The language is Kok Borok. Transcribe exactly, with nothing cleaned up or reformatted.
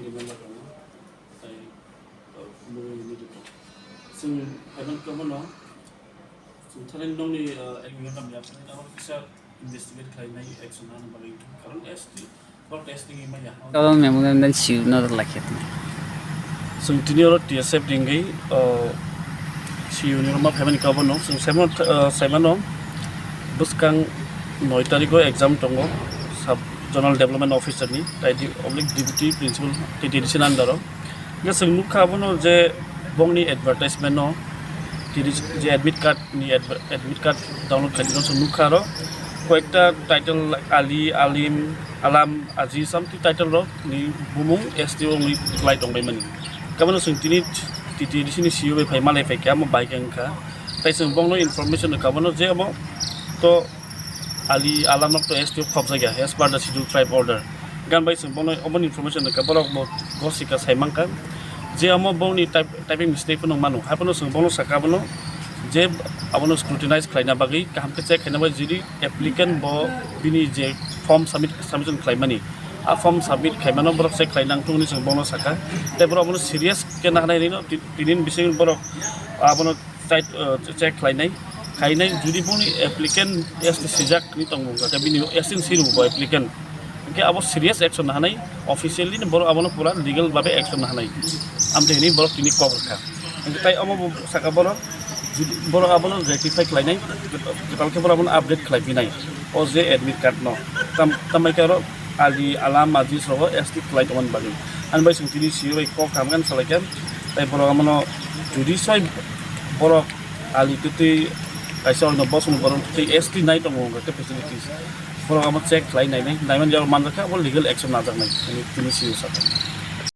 Member tongo, tai, uh, mui nini tongo. Chwng phaimani kwbangno, chwng thani nokni, uh, agreement lam yapsani abo kisa investigate khlainai action nani bagwi, karon S T, borok S T ni maya. Karon memorandum siu no lakhe. Chwng tini oro T S F ni wngwi, uh, siu ni roma phaimani kwbangno, chwng saimano, uh, saimano bwskang noi tarikh o exam tongo, sub zonal development officer ni, tai di-, oblique deputy principal T T D C ni under o. Hingke chwng nukha abono je bongni advertisement no, T D C je admit card ni adver-, admit card download khaidi no chwng nukha aro. Koyekta title like Ali, Alim, Alam, Aziz, something title rok ni bumung S T O wngwi kwlai tongbai mani. Kabano chwng tini T T D C ni C E O bai phai malai phai khe amo bai khe wngkha. Tai chwng bongno information rwkha abono je amo to Ali Alamrok to S T O khopjakya as per the Scheduled Tribe order. Gan bai chwng bono omo information rwkha, borok bo gosika sai mankha je omo bongni type-, typing mistake phano mano. Haphano chwng bono saka abono je abono scrutinize khlaina bagwi, kaham khe check khlaina bagwi, jodi applicant bo bini je form submit, submission khlaimani, a form submit khaimano borok check khlai nang thung hwnwi chwng bono saka. Tei borok abono serious khe nahanai rino ti-, tini ni bising borok abono check, uh, check khlainai, khainai, jodi boni applicant S T sijak ni tongmung kha, bini S T ni sirung bo applicant, hingke abo serious action nahanai, officially ni borok abono pura legal babe action nahanai, amtwi hwnwi borok tini kok rwkha. Hingke tai omo bo saka borok, jodi borok abono rectify khlainai, kwtal khe borok abono update khlai phinai, o je admit card no, tam-, tambai khe oro Ali, Alam, Aziz rogo S T khlai tongmani bagwi. Ani bai chwng tini C E O bai kok kaham khe salaikha, tai borok abono jodi soi borok Ali twtwi kaisa ono bosongni borok twtwi S T nai tongo hwnkha khe facilities. Borok abo check khlai nainai, naimani jora manjakha abo legal action najaknai, ani tini C E O saka.